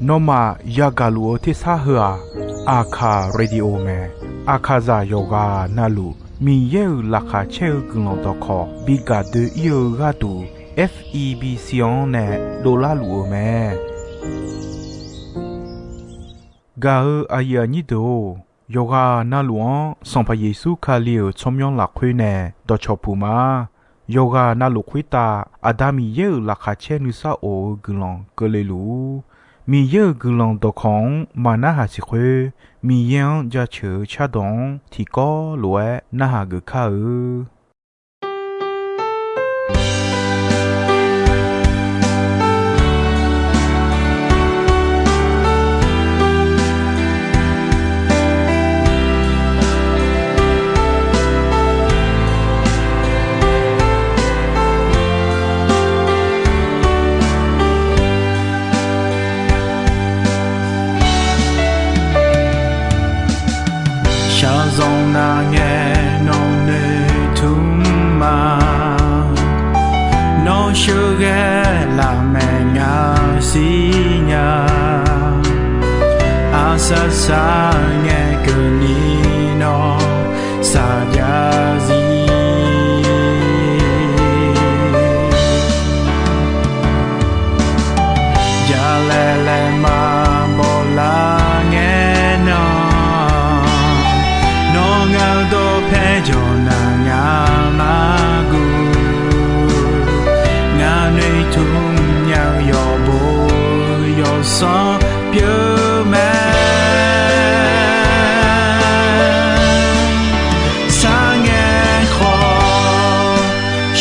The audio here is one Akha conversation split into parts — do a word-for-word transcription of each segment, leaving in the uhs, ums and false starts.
Nawmaf yagaq luf-eu tersar heu-aq, Aqkaq Radio mae. Aqkaqzaq yawqghaq navluf Miqyaer-euq laqkhaq caer-eu guiqlanq dawqkawq bi gaq doe-ir-eu gharduq, F E B C-anr nae dovlar luf-eu mae. Gaq-eu aqyuif aqnyir deuq-or, yawqghaq navluf-anr Sanqpaq Yeqsur Kali-euq tsawrmyanr lafkhoer nae dawqcawq puq ma. Yawqghaq navluf khoertav Aqda Miqyaer-euq laqkhaq caer nuisar of-eu guiqlanq keuvle luf-ur. Miqyaer-euq guiqlanq dawqkawq-anr maqnarhaq siq khoer, Miqyaer-anr jaceuq-eu cardawq-anr tiqkawv lof-aer narhaq geuf kar-eu. Shaqzanq nar ngae nawq noeqtmq ma. Nawr sheuqghae lafmaeq nga siqnya. Aqsaq saq ngae keuvni nawr saqjav zir. Jalaeq laeq maqbaw lar ngae nan, nawr ngaq-eu dawqpae jawq nar ngaq-anr guv. Ngaq noeqtmq nya-eu yawqbo yawqsanr pyeuf mae. Sar ngae khawf,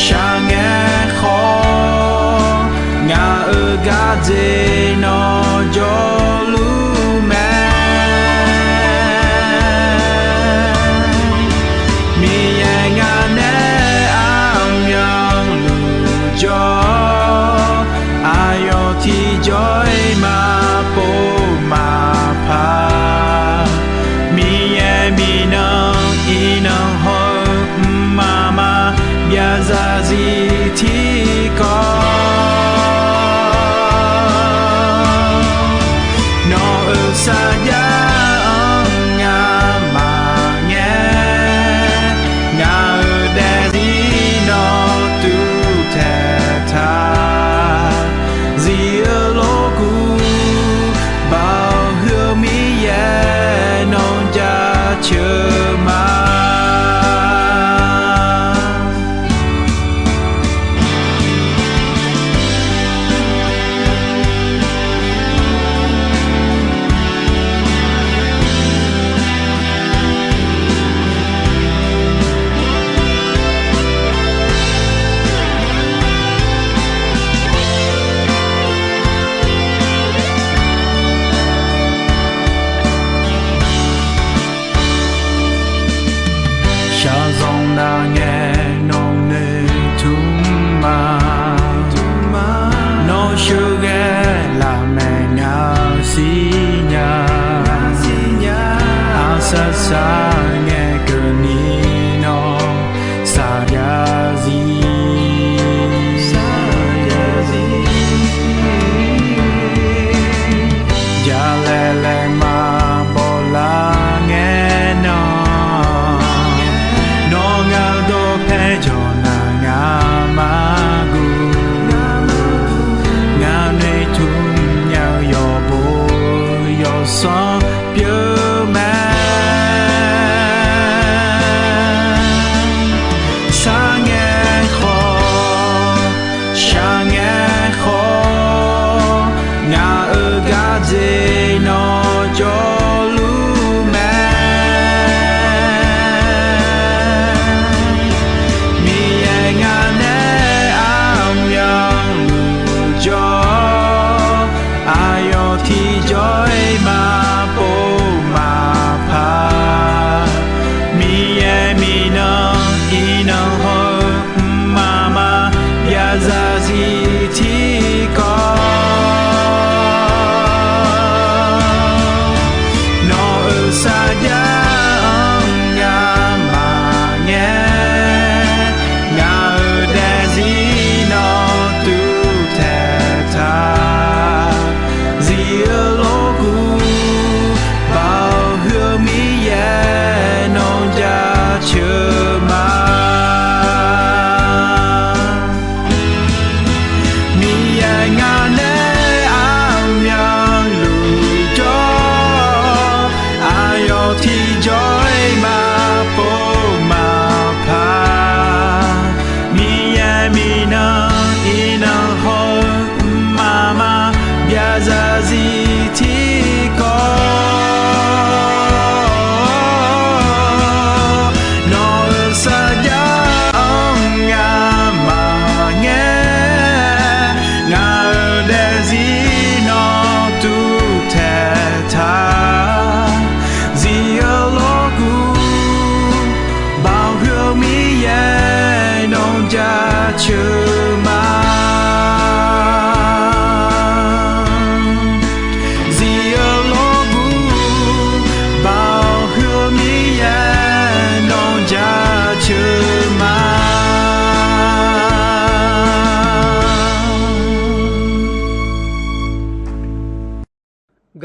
shaq ngae khawf, ngaq-euq gardzer nawr jawrluf mae. Miqyaer ngaq nae armyanluf jawr, aqyawf tiqjawr-iq maqpov maqpar. Miqyaer miqnan iqnan haw-eu mqmaq maqbyav zarzir tiqkawv. Nawq-euq sarjax-anr ngamaf ngae, ngaq-euq daefzir nawr tuvtaeq taq. Zir-eu lof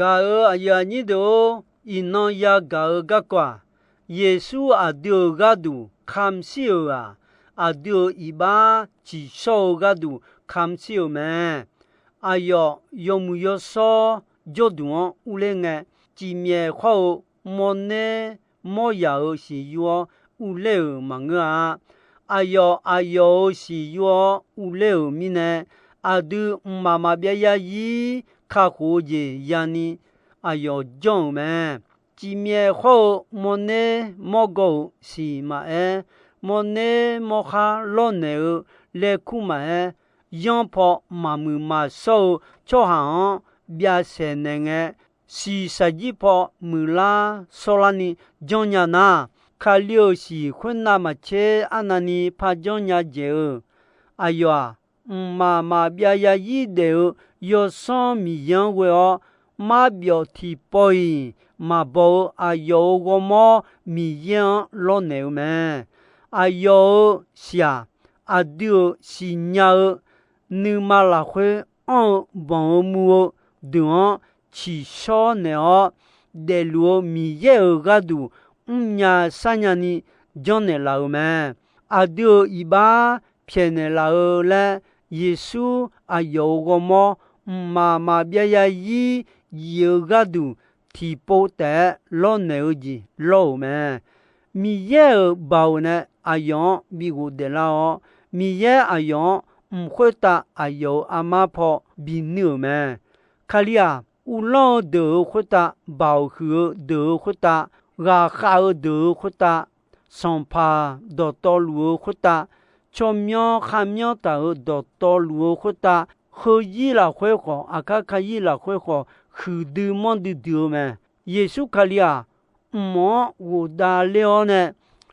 Gaq-euq aqyuif aqnyir deuq-or, iqnan yagaq-eu garkawv-aq, Yeqsur aqdui-euq gharduq kamq shir-euq-aq, aqdui-euq iqbax tsiqshawr-eu gharduq kamq shir-euq mae. Aqyawf yawmuiq yawshawr jawrduq-anr urler ngae, cifmyaef khawr-eu mawrner mawryaq-euq siqyur-awr urler-euq maqngeur-a. Aqyawf aqyawf-euq siqyur-awr urler-euq mirnae, aqdui mqmaq maqbyav yarzir kakhof-eu jeq yani aqyawf janr-euq mae. Cifmyaef khawr-eu mawrner mawrgawv-euq siq maqaer, mawrner mawrkhar lawrnaeq-eu laerkur maqaer, yanr paw maqmuiq maqshawr-eu tsawrhaq-anr byav saeqnaeq ngae, siq shaqjir paw muiqlar shawrlarni janrnya nar, Kali-euq siq khoernav maqtser arnavni par janrnya jaeq-eu. Aqyawf-aq, mqmaq maqbyav yarzir daef-eu Yawsanr Miqyaer-anr ghoe-awr, marbyawf tiqpawf-iq maqbaw-eu aqyawf-euq ghawrmawr Miqyaer-anr lawrnaeq-eu mae. Aqyawf-euq siq-aq, aqdui-euq siqnya-eu nuima lafkhoer anr-eu banq-eu muv-eu deuq-anr tsiqshawr naeq-awr, daefluf-eu Miqyaer-euq gharduq mrnya sharnya ni janrnaeq laf-euq mae. Aqdui-euq iqbax pyaeqnaeq laf-eu laer, Yeqsur aqyawf-euq ghawrmawr mqmaq maqbyav yarzir jif-eu gharduq tiqpov taef-aer lawrnaeq-eu jeq lawr-euq mae. Miqyaer-euq baoq nae aqyawf-anr bi ghofdaef lar-awr, Miqyaer aqyawf-anr mq khoertav aqyawf-euq armar paw binuir-euq mae. Kali-aq, uvlanr-eu deuq-euq khoertav, baoq huiq-eu deuq-euq khoertav, ghaqkhav-eu deuq-euq khoertav, sanqpaq dawqtawvluf-eu khoertav, tsawrmyanr kharmyanr taq-euq dawqtawvluf-eu khoertav, heuzir lafkhoer khawf, aqkar karzir lafkhoer khawf, huiqdui manrdui dui-eu mae. Yeqsur Kali-aq, mq-anr ghofdav ler-awr nae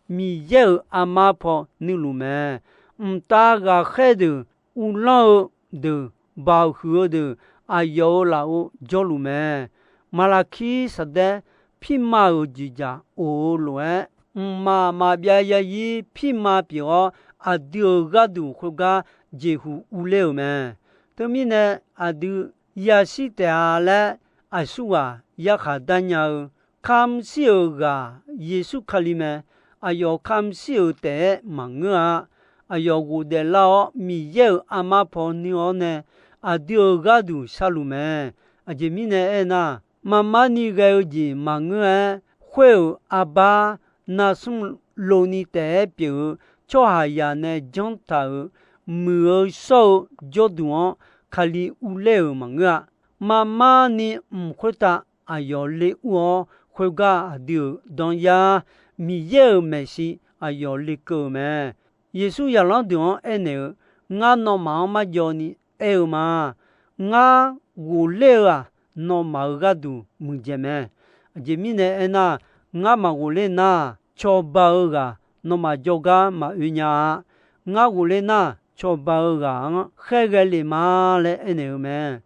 Miqyaer-euq armar paw nuirluf mae. Mqtav ghaqkhaer deuq, uvlanr-eu deuq, baoq huiq-eu deuq, aqyawf-euq lafov jawrluf mae. Maqlaqkir saqdaer pirma-euq jeqzaq of-eu lof-aer, mqmaq maqbyav yarzir pirma pyeuf-awr, aqdui-euq gharduq khoergar jeqhuq urler-euq mae. Teumirnae aqdui yashir taef-a laer aqsurghaq yarkhaq darnya-eu, kamq shir-euq ghaq Yeqsur Kali mae. Aqyawf kamq shir-euq taef-aer maqngeur-a. Aqyawf ghofdaef lar-awr, Miqyaer-euq armar paw nuir-awr nae aqdui-euq gharduq sharluf mae. Aqjeq mirnae aernar, marmar ni ghae-eu jeq maqngeur-aer, khoer-euq arbar narsmr lov ni taef-aer pyeuf-eu tsawrhaqzaq nae janr taq-euq muiq-eu shawr-eu jawrduq-anr Kali urler-euq maqngeur-a. Marmar ni mq khoertav aqyawf le ur-awr, khoergar aqdui-euq danqyar Miqyaer-euq maeqshi aqyawf lekeuv-euq mae. Yeqsur zaqlanr deuq-anr aernaeq-eu, Ngar nawmaf-anr marjawv ni aer-eu ma. Ngar ghofler-eu-aq, nawmaf-euq gharduq muiqdzaeq mae. Aqjeq mirnae aernar, ngar maqghof ler nar, cawba-eu ghaq nawmaf jawrgar maqoe nya-a. Ngar ghofler nar, cawba-eu ghaq-anr khaerghae lef ma laer aernaeq-eu mae.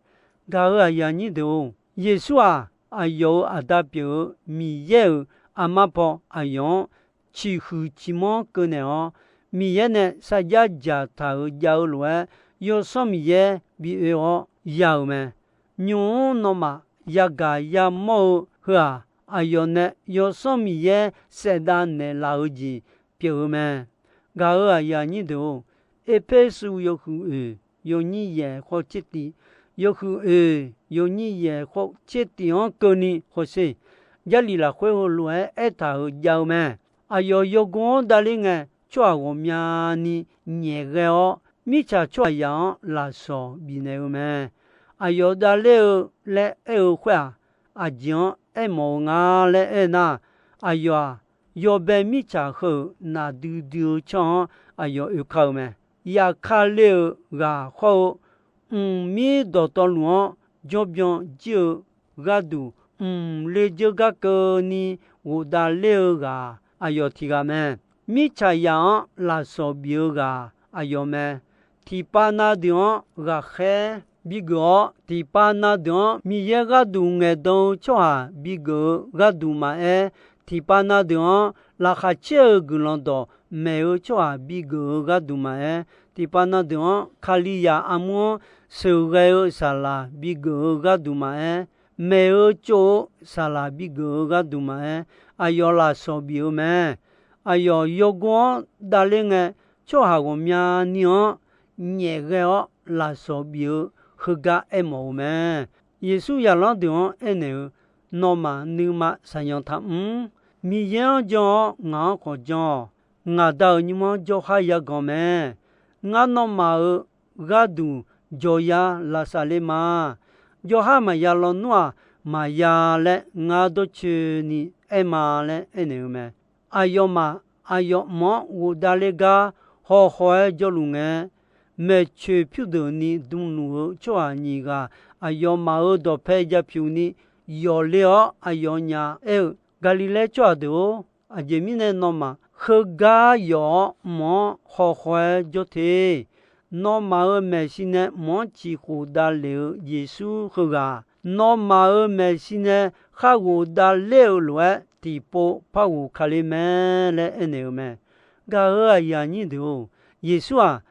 Gaq-euq aqyuif aqnyir deuq-or, Yeqsur-aq, aqyawf-euq Aqda pyeuf-eu Miqyaer-euq armar paw aqyawf-anr ciqhuiq ciqmanr keuvnaeq-awr, Miqyaer nae sarjax dzaqtaq-euq jav-eu lof-aer, Yawsanr Miqyaer bi oe-awr ya-euq mae. Nymq-mr nawmaf yagaq yamawr-eu heu-aq, aqyawf nae Yawsanr Miqyaer saefdav naeqlaf-eu jeq pyeuf-eu mae. Gaq-euq aqyuif aqnyir deuq-or, Erpersu yawhuiq oeq yawnyir yaeq khawf tser tiq, yawhuiq oeq yawnyir yaeq khawf tser tiq-anr keuvni hawsher. Jarlif lafkhoer heulof-aer aertaq-euq jav-eu mae. Aqyawf yawgor-anr davler ngae, tsawrhaq ghawqmyani nyaef ghae-awr, mirtsaq tsawrhaqzaq-anr lafsawq bifnaeq-eu mae. Aqyawf davler-eu laer aer-eu khoer-aq, aqjeq-anr aermawf-eu nga laer aernar, aqyawf-aq, yawbae mirtsaq heu-euq naqdui dui-eu tsawrhaq-anr aqyawf oekar-eu mae. Yafkale-euq ghaq khawr-eu, mqmir dawqtawvluf-anr jawrbyan jir-eu gharduq, mqle dzeur gar keuvni ghofdav ler-eu ghaq aqyawf tiq ghaq mae. Mirtsaq zaq-anr lafsawq bif-eu ghaq aqyawf mae. Tiqpav na deuq-anr ghaqkhaer bigeuf-awr, tiqpav na deuq-anr Miqyaer gharduq ngaeqdan-eu tsawrhaq bigeuf-eu gharduq maqaer, tiqpav na deuq-anr laqkhaq caer-eu guiqlanq dawqmaeq-eu tsawrhaq bigeuf-eu gharduq maqaer, tiqpav na deuq-anr Kalizaq armur-anr sheuqghae-eu saqlaq bigeuf-eu gharduq maqaer, maeq-eu tsov-eu saqlaq bigeuf-eu gharduq maqaer, aqyawf lafsawq bif-eu mae. Aqyawf yawgor-anr davler ngae, tsawrhaq ghawqmyani-anr nyaef ghae-awr lafsawq bif-eu heugar aermawf-eu mae. Yeqsur zaqlanr deuq-anr aernaeq-eu, Nawmaf nuima saqyanq taqmr. Miqyaer-anr jan-awr ngaq-anr khawf jan-awq. Ngaq Da-euq nymr-anr jawrhar yaganq mae. Ngar nawmaf-euq gharduq jawqya lavsav ler ma. Jawrhar maqya lawnmr-aq, maqya laer ngar dawrcoeni aer ma laer aernaeq-eu mae. Aqyawfmaf aqyawf mq-anr ghofdav ler gar hawkhaw-aer jawrluf ngae, maeqtsoeq pyurdeuqni dmluf-eu tsawrhaq nyiq ghaq aqyawfmaf-euq dawqpae ja pyuq ni yawf ler-awr aqyawfnyaf aer-eu, Gaqliqlaer tsawrhaq deuq-or, aqjeq mirnae nawmaf heugar yawf-awr mq-anr hawkhaw-aer jawr te. Nawmaf-euq maeqshi nae mq-anr ciq khof davlef-eu Yeqsur heughaq, nawmaf-euq maeqshi nae khar ghofdav ler-eu lof-aer tiqpov par ghof ka ler mae laer aernaeq-eu mae. Gaq-euq aqyuif aqnyir deuq-or, Yeqsur-aq,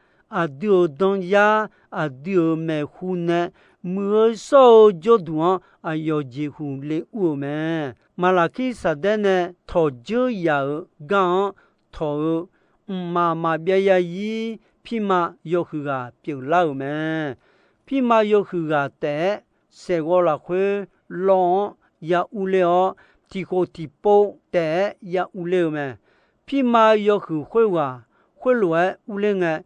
aqdui-euq danyar, aqdui-euq maeqhu nae muiq-eu shawr-eu jawrduq-anr aqyawf jeqhuq le ur-euq mae. Maqlaqkir saqdaer nae tawqdzeur yaf-euq gar-anr tawq-eu mqmaq maqbyav yazir pirma yawhuiq ghaq pyeuflar-euq mae. Pirma yawhuiq ghaq taef-aer saeqghawv lafkhoer lawv-anr ya urler-awr, tiqkhof tiqpov taef-aer ya urler-eu mae. Pirma yawhuiq khoerghaq khoerlof-aer urler ngae,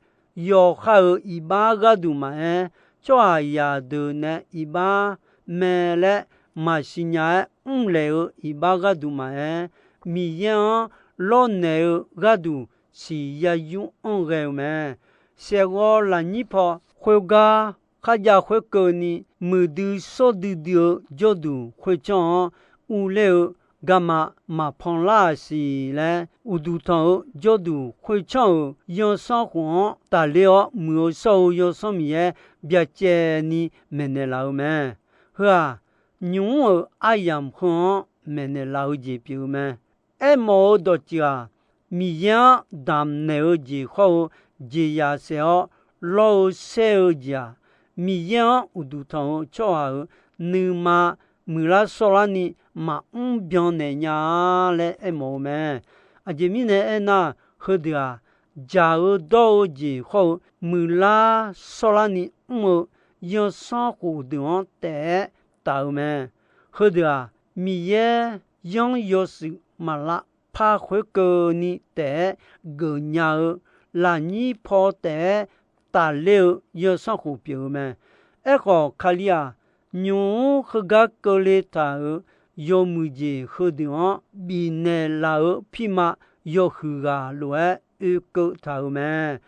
yawqha-euq iqbax gharduq maqaer, tsawrhaqzaq deuq nae iqbax mae laer maqsiq nya-aer mrlaeq-eu iqbax gharduq maqaer, Miqyaer-anr lawrnaeq-eu gharduq siq ya yur anr ghae-eu mae. Saeqghawv lafnyir paw khoergar kharjav khoerkeuvni, muiqdui shawr duidui-eu jawrduq khoertsanr-anr urler-eu garma maqpan lar-aq siq laer, uqduq tanq-eu jawrduq khoertsanr-euq zanrsanrkhof-anr tafler-awr muiq-eu shawr-eu Yawsanr Miqyaer byacaevni maeqnaeq laf-eu mae. Heu-aq, nymq mr-euq aryamq heu-anr maeqnaeq laf-eu jeq pyeuf-eu mae. Aermawf-eu dawqtsuif-aq, Miqyaer-anr damqnaeq-eu jeq hawr-eu jeqzaq saef-awr lawr-eu saer-eu jeq-aq, Miqyaer-anr uqduq tanq-eu tsawrhaq-euq nuima muiqlar shawrlarni maqmr byannaeq nya-a laer aermawf-eu mae. Aqjeq mirnae aernar, heudeuq-aq, dzaq-eu dawr-eu jeq hawr-eu muiqlar shawrlarni mr-eu zanrsanrkhof deuq-anr taef-aer taf-eu mae. Heudeuq-aq, Miqyaer yanr yawshuif maq lavpar khoerkeuvni taef-aer geufnya-eu lafnyir paw taef-aer tafler-eu zanrsanrkhof pyeuf-eu mae. Aerkhawf, Kali-aq, nymq mr heugar keuvle taq-euq yawmuiq jeq heudeuq-anr bifnaeq laf-eu pirma yawhuiq ghaq lof-aer oekeuv taq-euq mae.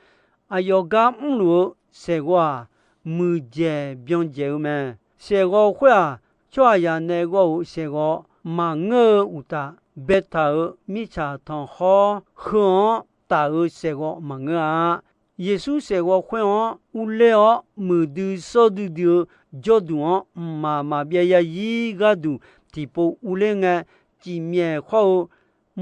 Aqyawf gar mrluf-eu saeqghawv-aq, muiqdzaeq byan dzaeq-eu mae. Saeqghawv khoer-aq, tsawrhaqzaq nae ghawv-euq saeqghawv maqngeur-eu uqtaf, baetaq-euq mirtsaq tanqkhawr heu-anr taf-euq saeqghawv maqngeur-a. Yeqsur saeqghawv khoer-anr urler-awr, muiqdui shawr duidui-eu jawrduq-anr mqmaq maqbyav yazir gharduq tiqpov urler ngae, cifmyaef khawr-eu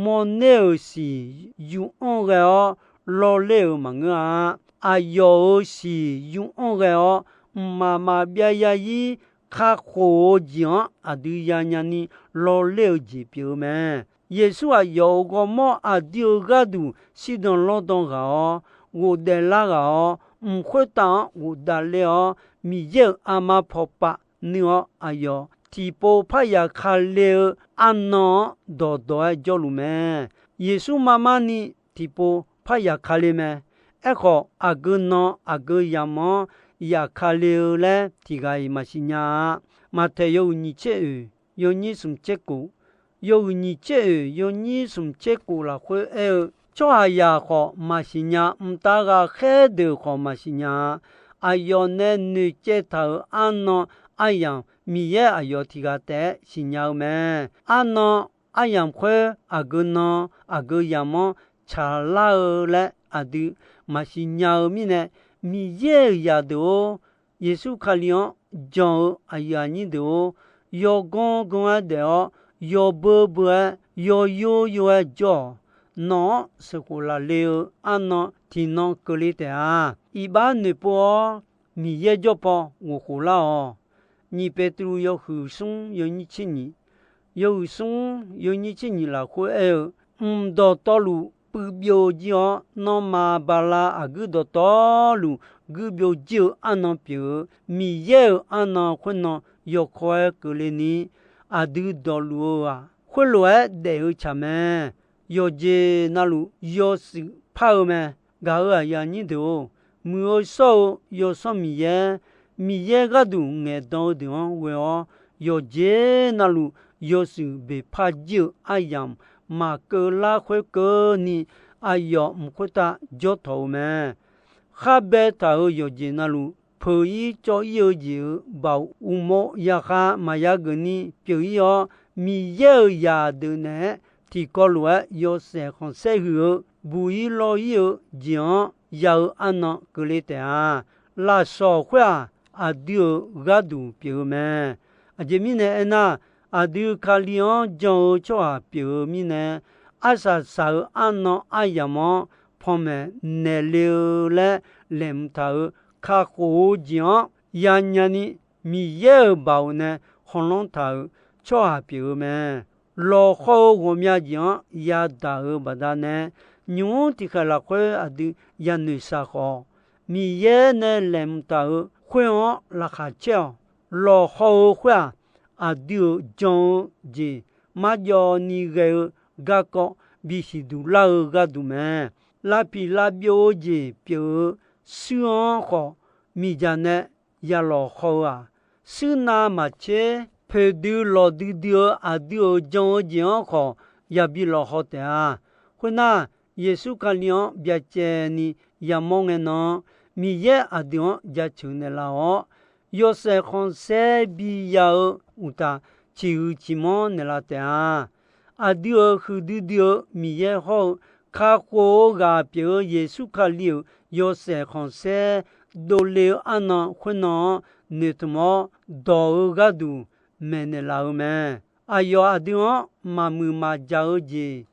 mawrner-euq siq yur anr ghae-awr lawrler-euq maqngeur-a. Aqyawf-euq siq yur anr ghae-awr, mqmaq maqbyav yazir kakhof-eu jeq-anr aqdui yanya ni lawrler-eu jeq pyeuf-eu mae. Yeqsur aqyawf-euq ghawrmawr aqdui-euq gharduq shirdan lawrdan ghaq-awr, ghofdaef lar ghaq-awr, mq khoertav-anr ghofdav ler-awr, Miqyaer-euq armar pawpav nuir-awr, aqyawf tiqpov parya kale-eu arnan-anr dawqdawq-aer jawrluf mae. Yeqsur marmar ni tiqpov parya kale mae. Aerkhawf, aqgeu nan aqgeu yamq-anr yaf kale-eu laer tiq ghaq-iq maqsiq nya-a. Maqtaeq yawhuiq nyiq tser oeq yawnyir smq tser kof, yawhuiq nyiq tser oeq yawnyir smq tser kof lafkhoer aer-eu, tsawrhaqzaq khawf maqsiq nya, mqtav ghaqkhaer deuq khawf maqsiq nya-a. Aqyawf nae noeqcaev taq-euq arnan aryamq, Miqyaer aqyawf tiq ghaq taef-aer siqnya-eu mae. Arnan aryamq khoer aqgeu nan aqgeu yamq-anr tsaqlar-eu laer aqdui maqsiq nya-eu mirnae, Miqyaer-euq zaqdeuq-or, Yeqsur Kali-anr jan-eu aqyuif aqnyir deuq-or, yawganr ganr-aer daef-awr, yawbeu beu-aer, yawyor yor-aer jawr-awq. Nawq-anr sheuqkhof laf le-eu arnan tiqnan keuvle taef-a. Iqbax noeqpov-awr, Miqyaer jawr paw ghofkhof lar-awq. Nyiq Beqtuvluv yawhuiq smr yawnyir tser nyiq, yawhuiq smr yawnyir tser nyiq lafkhoer aer-eu, mq dawqtawvluf puiv byov-eu jir-awr, nawmaf bala aqguir dawqtawvluf guir byovjir-eu arnan pyeuf-eu Miqyaer-euq arnan khoernan yawkawr-aer keuvle ni, aqdui dawqluf-eu-aq, khoerlof-aer daef-eu tsaq mae. Yawqjeq navluf yawshuif par-eu mae. Gaq-euq aqyuif aqnyir deuq-or, muiq-eu shawr-eu Yawsanr Miqyaer, Miqyaer gharduq ngaeqdan-eu deuq-anr ghoe-awr, yawqjeq navluf yawshuif beqpar jir-eu aryamq maqkeuv lar khoerkeuvni, aqyawf mq khoertav jawr tawq-eu mae. Khar baetaq-euq yawqjeq navluf, peuq-ir cawv-ir-eu jeq-euq baoq uqmov yaqkhav maqya geuf ni pyeuf-ir-awr, Miqyaer-euq zaqdeuq naeq-aer tiqkawv lof-aer yawshaef khanqsaer huiq-eu, buq-ir lawr-ir-eu jeq-anr ya-eu arnan keuvle taef-a. Lafsawq khoer-aq, aqdui-euq gharduq pyeuf-eu mae. Aqjeq mirnae aernar, aqdui Kali-anr jan-eu tsawrhaq pyeuf-eu mirnae, arsaq saq-eu arnan aryamq-anr panmaeq naeqle-eu laer laeqhmq taq-euq kakhof-eu jeq-anr yanya ni, Miqyaer-euq baoq nae khanqlanr taq-euq tsawrhaq pyeuf-eu mae. Lawqhaw-eu ghawqmya jeq-anr yadaq-euq baqdanae, nymq-mr tiqkhaeq lafkhoer aqdui yanoeq shaq khawf, Miqyaer nae laeqhmq taq-euq khoer-anr laqkhaq caer-awq. Lawqhaw-eu khoer-aq, aqdui-euq jan-eu jeq marjawv ni ghae-eu garkawv bisiq duq lar-eu gharduq mae. Lavpiq lavbyov-eu jeq pyeuf-eu shuir-anr khawf, miqdzaq nae ya lawqhaw-eu-aq, shuir navmaqtser poeqdui lawqdui dui-eu aqdui-euq jan-eu jeq-anr khawf yabi lawqhaw taef-a. Khoernar, Yeqsur Kali-anr byacaevni yamawr ngae nan, Miqyaer aqdui-anr jaceuq naeqlaf-awr, yawshaef khanqsaer biya-eu uqtaf, ciqhuiq ciqmanr naeqlaf taef-a. Aqdui-euq huiqdui dui-eu Miqyaer hawr-eu, kakhof-eu ghaq pyeuf-eu Yeqsur Kali-euq yawshaef khanqsaer dovle-eu arnan khoernan-anr noeqtmq-awr dawq-eu gharduq maeqnaeq laf-eu mae. Aqyawf aqdui-anr maqmuiq maqjaq-eu jeq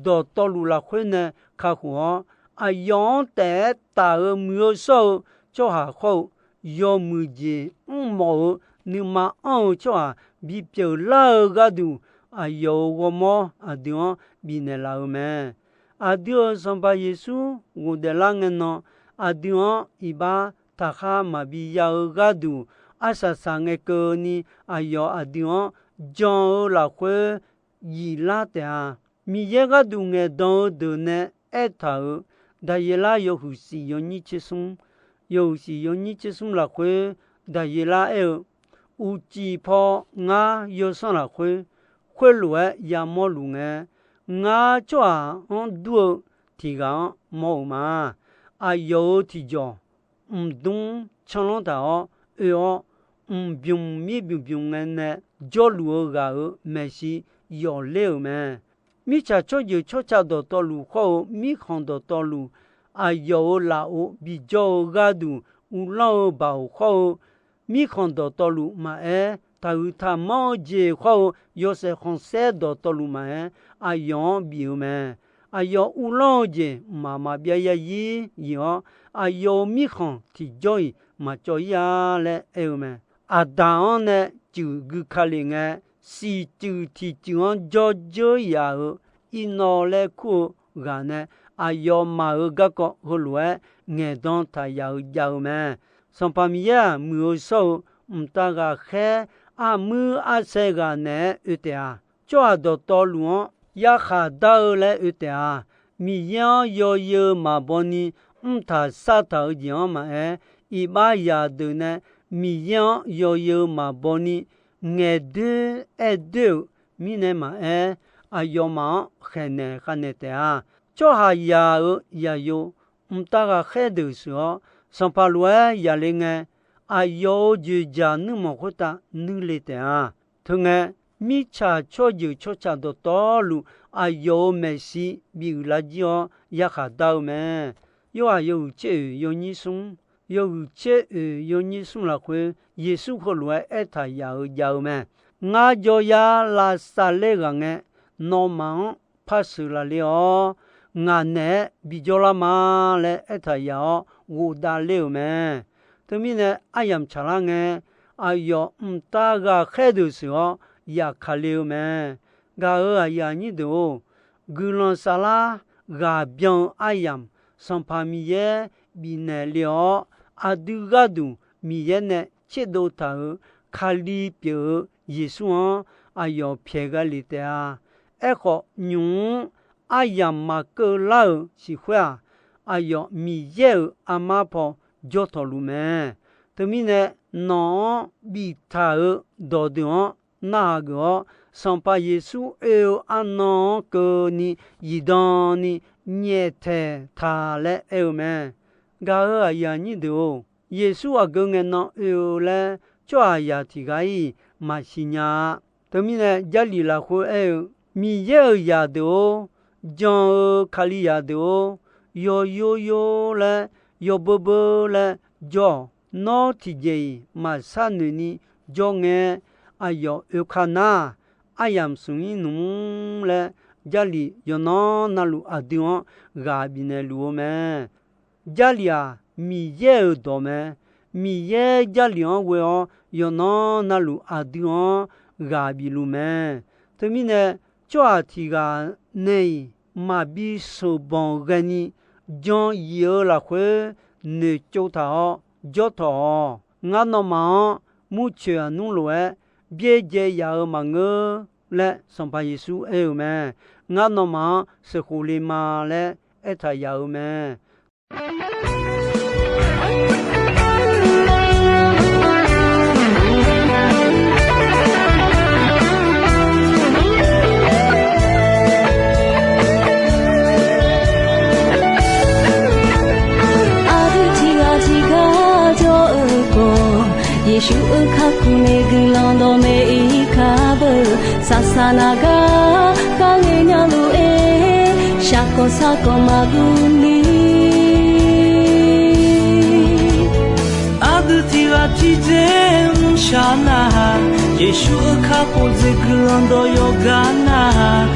dawqtawvluf lafkhoer nae kakhof-awr, aqyawf-anr taef-aer taf-eu muiq-eu shawr-eu tsawrhaq hawr-eu, yawmuiq jeq mrmawf-eu nuima anr-eu tsawrhaq bipyeuf lar-eu gharduq, aqyawf-euq ghawrmawr aqdui-anr bifnaeq laf-eu mae. Aqdui-euq Sanqpaq Yeqsur ghofdaef lar ngae nan, aqdui-anr iqbax taqkhar maqbi ya-eu gharduq, arsaq saq ngae keuvni aqyawf aqdui-anr jan-eu lafkhoer yif lar taef-a. Miqyaer gharduq ngaeqdan-eu deuq nae aertaq-euq, Daqyeqlar yawhuiq shif yawnyir tser smr, yawhuiq shif yawnyir tser smr lafkhoer, Daqyeqlar aer-eu, Uqcif paw ngar yawsanr lafkhoer khoerlof-aer yamawr luf ngae, ngar tsawrhaq-anr dur-eu tiq ghaq-anr mawr-euq ma. Aqyawf-euq tiqjawq mqdmr canlanr taq-awr oe-awr, mqbymq mir bymq bymq ngae nae jawrluf-eu ghaq-euq maeqshi yawfler-euq mae. Mirtsaq tsawrjeuq tsawrca dawqtawvluf hawr-eu mirkhanq dawqtawvluf, aqyawf-euq lafov bijawr-eu gharduq uvlanr-eu baoq hawr-eu, mirkhanq dawqtawvluf maqaer, taqhuiq taqmanr-eu jeq hawr-eu yawshaef khanqsaer dawqtawvluf maqaer, aqyawf-anr bif-eu mae. Aqyawf uvlanr-eu jeq mqmaq maqbyav yarzir yif-awr, aqyawf-euq mirkhanq tiqjawr-iq maqcawv-ir-a laer aer-eu mae. Aqdaq-anr nae cuif gui ka lef ngae, siqcuif tiqcuif-anr jawrdzeur yaf-euq Irnawv laer kur-eu ghaq nae, aqyawfmaf-euq garkawv heulof-aer ngaeqdan taq yaf-eu jav-eu mae. Sanqpaq Miqyaer-aq, muiq-eu shawr-eu mqtav ghaqkhaer armuir arsaer ghaq naeq-aer oe taef-a. Tsawrhaq dawqtawvluf-anr yarkhaq dar-eu laer oe taef-a. Miqyaer-anr yawzeu maqbaw ni mrtaq sartaq-eu jeq-anr maqaer, iqbax zaqdeuq nae Miqyaer-anr yawzeu maqbaw ni ngaeqdoer aerdoer-euq mirnae maqaer, aqyawfmaf-anr khaeqnaeq khavnaeq taef-a. Tsawrhaqzaq-euq zaqyo mqtav ghaqkhaer deuq sheuq-awr, sanqpaq lof-aer yaqle ngae, aqyawf-euq dzoeqdzaq nuirmanq khoertav nuirle taef-a. Teungae, mirtsaq tsawrjeuq tsawrca dawqtawvluf aqyawf-euq maeqshi bi uiqlar jir-awr yarkhaq dar-eu mae. Yorhaq yawhuiq tser oeq yawnyir smr, yawhuiq tser oeq yawnyir smr lafkhoer, Yeqsur heulof-aer aertaq yaf-eu jav-eu mae. Ngar jawryar lavsavler ghaq ngae, nawmaf-anr par sheuq laf ler-awr, ngaq naeq-aer bijawr lar ma laer aertaq yaf-awr ghofdav ler-euq mae. Teumirnae aryamq tsaqlar ngae, aqyawf mqtav ghaqkhaer deuq sheuq-awr yaqkale-eu mae. Gaq-euq aqyuif aqnyir deuq-or, guiqlanq saflar ghaq byan-eu aryamq Sanqpaq Miqyaer bifnaeq le-awr, aqdui gharduq Miqyaer nae tserdov taq-euq Kali pyeuf-eu Yeqsur-anr aqyawf pyaeq gha lef taef-a. Aerkhawf, nymq-mr aryamq maqkeuv lar-euq siqkhoer-aq, aqyawf Miqyaer-euq armar paw jawr tawq luf mae. Teumirnae, nawq-anr biftaq-euq dawqdeuq-anr narhaq geuf-awr, Sanqpaq Yeqsur oe-eu arnan-anr keuvni zifdan ni nyaeftaeq taq laer aer-eu mae. Gaq-euq aqyuif aqnyir deuq-or, Yeqsur aqgeu ngae nan oe-eu laer tsawrhaqzaq tiq ghaq-iq maqsiq nya-a. Teumirnae, Jarlif lafkhoer aer-eu, Miqyaer-euq zaqdeuq-or, jan-eu Kalizaq deuq-or, yawyor yor laer, yawbeur beur laer jawr-awq. Nawr tiqjeq-iq maqshar noeq ni jawr ngae, aqyawf oekar nar, aryamq smq-ir nmr laer, Jarlif yawqnan navluf aqdui-anr ghaq bifnaeq luf-eu mae. Jarlif-aq, Miqyaer-euq dawq mae. Miqyaer Jarlif-anr ghoe-awr, yawqnan navluf aqdui-anr ghaq bif luf mae. Teumirnae, tsawrhaq tiq ghaq nae-iq maqbi sheuqbanq ghaeni jan yif-eu lafkhoer noeqtsov taq-awr jawr tawq-awq. Ngar nawmaf-anr murcoeq aqnmr lof-aer byaerdzae yaf-eu maqngeur laer Sanqpaq Yeqsur aer-eu mae. Ngar nawmaf-anr sheuqkhof le ma laer aertaq yaf-eu mae. Aqdui tiq ghaq tiq gar jawr-eu khawf, Yeqsur-euq kakhof nae guiqlanq dawqmaeq-ir kar beu. Saqsaq naq gar kharle nya lof-aer, shaqkawq sarkawq maqguv ni. Aqdui tiq ghaq tiqdzer mrshaq nar-aq, Yeqsur-euq kakhof dzaeq guiqlanq dawq yawqgar nar-aq,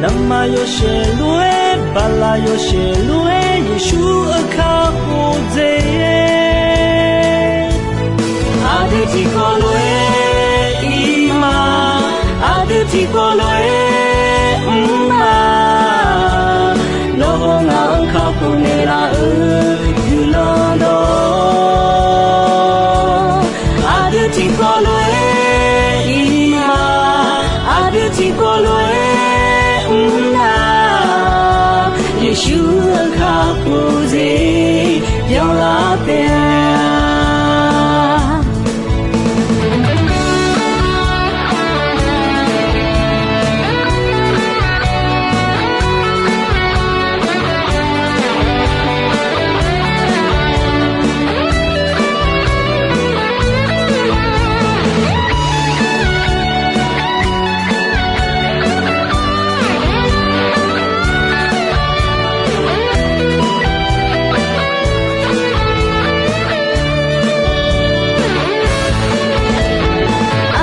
navmaqyawshaef lof-aer, baqlaq yawshaef lof-aer, Yeqsur-euq kakhof dzaeq. Aqdui tiqkawv lof-aer ir ma, aqdui tiqkawv lof-aer mr ma. Nawr haw ngaq-anr kakhof naeqlaf-euq guiqlanq dawq. Aqdui tiqkawv lof-aer ir ma, aqdui tiqkawv lof-aer mr ma. Yeqsur-euq kakhof dzaeq byanlar taef-a.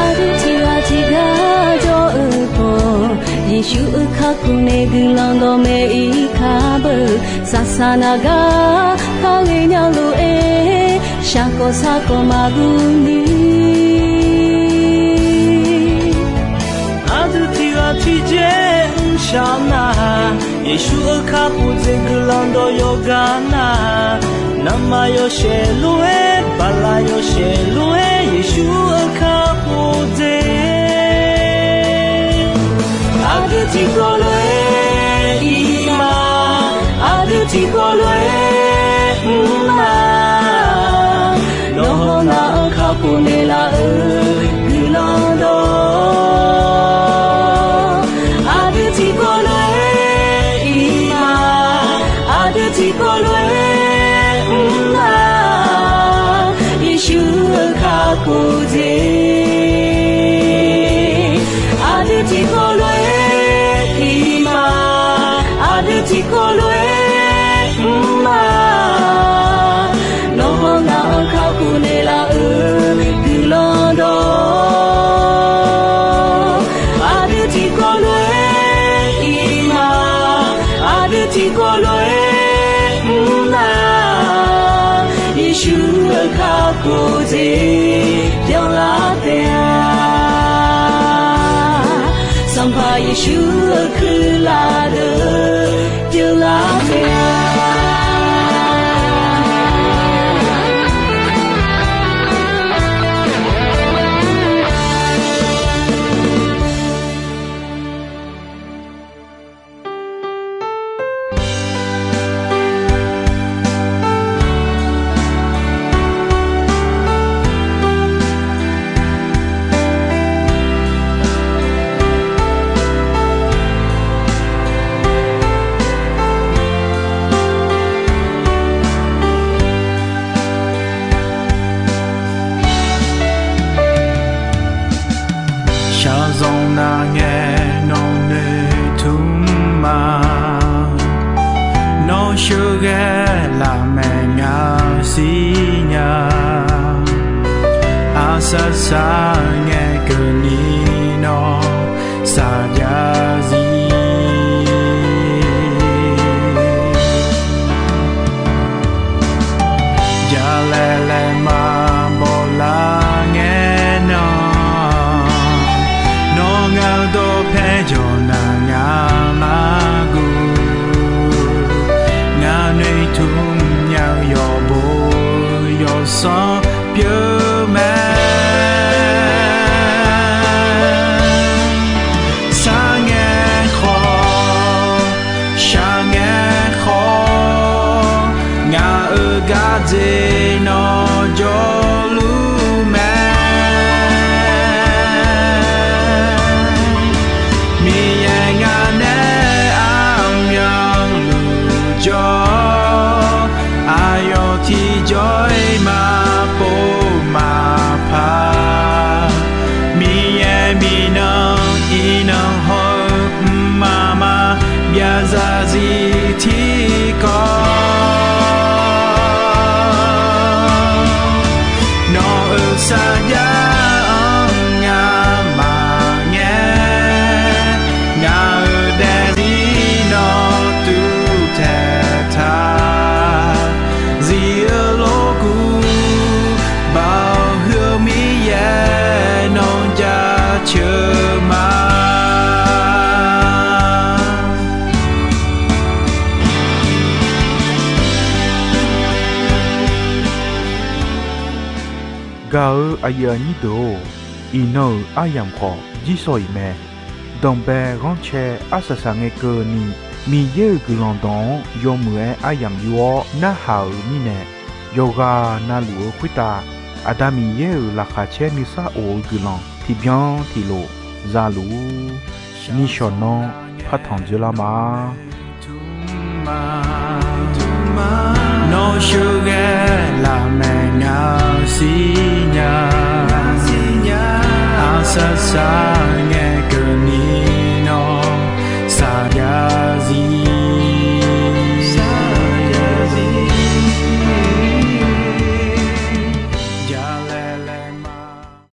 Aqdui tiqghaq tiqgar jawr-eu khawf, Yeqsur-euq kakhof nae guiqlanq dawqmaeq-ir kar beu. Saqsaq naq gar kharle nya lof-aer, shaqkawq sarkawq maqguv ni. Aqdui tiqghaq tiqdzer mrshaq nar-aq, Yeqsur-euq kakhof dzaeq guiqlanq dawq yawqgar nar-aq, navmaqyawshaef lof-aer, baqlaq yawshaef lof-aer, Yeqsur-euq kakhof dzaeq. Aqdui tiqkawv lof-aer ir ma, aqdui tiqkawv lof-aer mr ma. Nawr haw ngaq-anr kakhof naeqlaf-euq guiqlanq dawq. Aqdui tiqkawv lof-aer ir ma, aqdui tiqkawv lof-aer mr ma. Yeqsur-euq kakhof dzaeq. Aqdui tiqkawv lof-aer ir ma, aqdui tiqkawv lof-aer mr ma. Nawr haw ngaq-anr kakhof naeqlaf-euq guiqlanq dawq. Aqdui tiqkawv lof-aer ir ma, aqdui tiqkawv lof-aer mr ma. Yeqsur-euq kakhof dzaeq byanlar Sanqpaq Yeqsur-euq kuirlaf deuq pyeuflar taef-a. Shaqzanq nar ngae nawq noeqtmq ma. Nawr sheuqghae lafmaeq ngaq-eu sirnya. Arsaq saq ngae keuvni nawr saqjav zir. Jalaeq laeqma bawlar ngae nan, nawr ngaq-eu dawqpae jawq nar ngaq mar guv. Ngaq noeqtmq nya-eu yawqbo yawsanr pyeuf mae. Sar ngae khawf, shaq ngae khawf, ngaq-euq gardzer nawr jawrluf mae. Miqyaer ngaq nae aqmyanluf jawr-awr, aqyawf tiqjawr-iq maqpov maqpar. Miqyaer miqnan iqnan haw-eu mqmaq maqbyav zarzir tiqkawv. Nawq-euq sarjax-anr ngamaf ngae, ngaq-euq daefzir nawr tuvtaeq taq. Zif-eu lorkuv, Baoq heu-eu Miqyaer nawq jaceuq ma. Gaq-eu aqyuif aqnyir deuq-or, iqnan-euq aryamq khawf jirsawq iq mae. Danqbae ghanrcae arsaq saq ngae keuvni, Miqyaer-euq guiqlanq dawq-anr yawmuiq-aer aryamq yur-awr narhaq-euq mirnae, yawqghaq navluf-eu khoertav Aqda Miqyaer-euq laqkhaq caer nuisar of-eu guiqlanq tiqbyan tiqlof za luf-ur. Nishawq nanr partanq dzoerlar ma. Nawr sheuqghae lafmaeq ngaq-eu sirnya. Arsaq saq